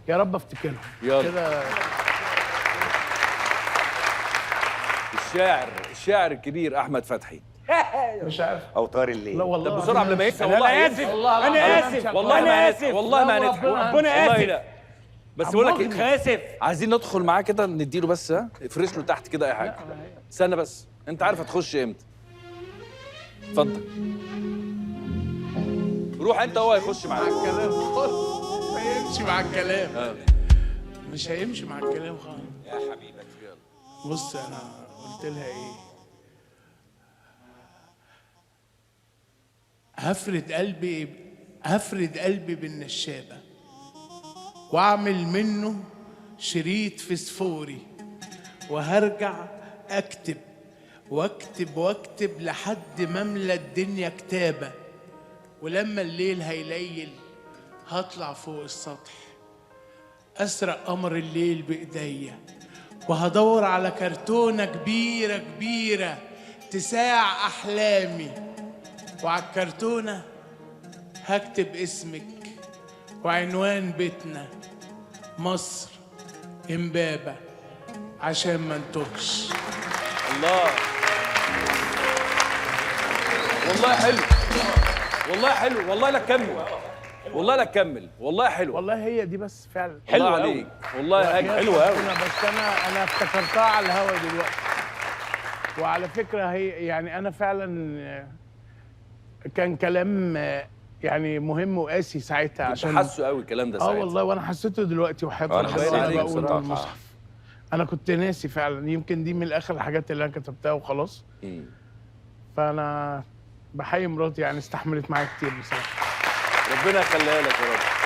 يا رب افتكرهم يلا. كده. الشاعر الكبير احمد فتحي. مش عارف. اوتار الليل. لا والله. طب بسرعة قبل ما ينسى. انا والله اسف، والله انا العظيم. اسف، والله انا ما اسف، والله ما لا هنضحك. وربنا. ربنا والله اسف. لا. بس بقول لك ايه، اسف. عايزين ندخل معاه كده، نديله بس، ها افرش له تحت كده اي حاجة. استنى بس، انت عارف هتخش امتى. اتفضل روح انت، هو هيخش معاك. الكلام خالص هيمشي مع الكلام، مش هيمشي مع الكلام خالص يا حبيبتي يلا. بص انا قلت لها ايه؟ هفرد قلبي، هفرد قلبي بالنشابة واعمل منه شريط فسفوري، وهرجع اكتب واكتب واكتب لحد ما املى الدنيا كتابة، ولما الليل هيليل هطلع فوق السطح اسرق قمر الليل بايديا، وهدور على كرتونة كبيرة كبيرة تساع أحلامي، وعلى الكرتونة هكتب اسمك وعنوان بيتنا مصر إمبابة عشان ما نتوهش. الله، والله حلو، والله حلو، والله لا تكمل، والله لا تكمل، والله حلو. والله هي دي بس فعلا. حلو حلو عليك والله. وحياة حلو قوي. ربنا، بس انا افتكرتها على الهوا دلوقتي. وعلى فكرة هي يعني انا فعلا كان كلام يعني مهم وقاسي ساعتها، عشان حاسه قوي الكلام ده ساعتها. والله، وانا حسيته دلوقتي وحياة أنا ربنا حسيت انا عليك بقول بصراحة. المصحف. انا كنت ناسي فعلا، يمكن دي من اخر الحاجات اللي انا كتبتها وخلاص. فانا بحيي مراتي، يعني استحملت معايا كتير بصراحة. ربنا يخليها لك يا رب.